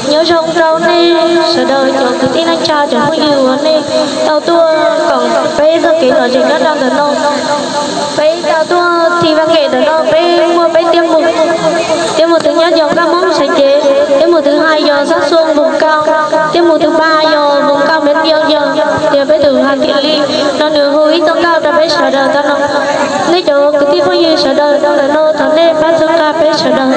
Nyob zoo rau nej sawv daws cov kwv tij neej tsa cov phooj ywg uas nej tau tuaj koom peb txoj kev lom zem nyob rau ntawm no. Peb tau tuaj thim vaj kem ntawm no, peb muaj peb tiab mus. Tiab mus tus nyob yog nkauj Hmoob Xeev Cev, tiab mus tus hais yog Xab Xuas Npus Nkauj, tiab mus tus pab yog Npus Nkauj Mem Yog, yog tias peb tus hais kiag li no nws hu ib txoj nkauj rau peb sawv daws tau no. Nej cov kwv tij phooj ywg sawv daws rau ntawm no thov nej pab txhawb nqa peb sawv daws.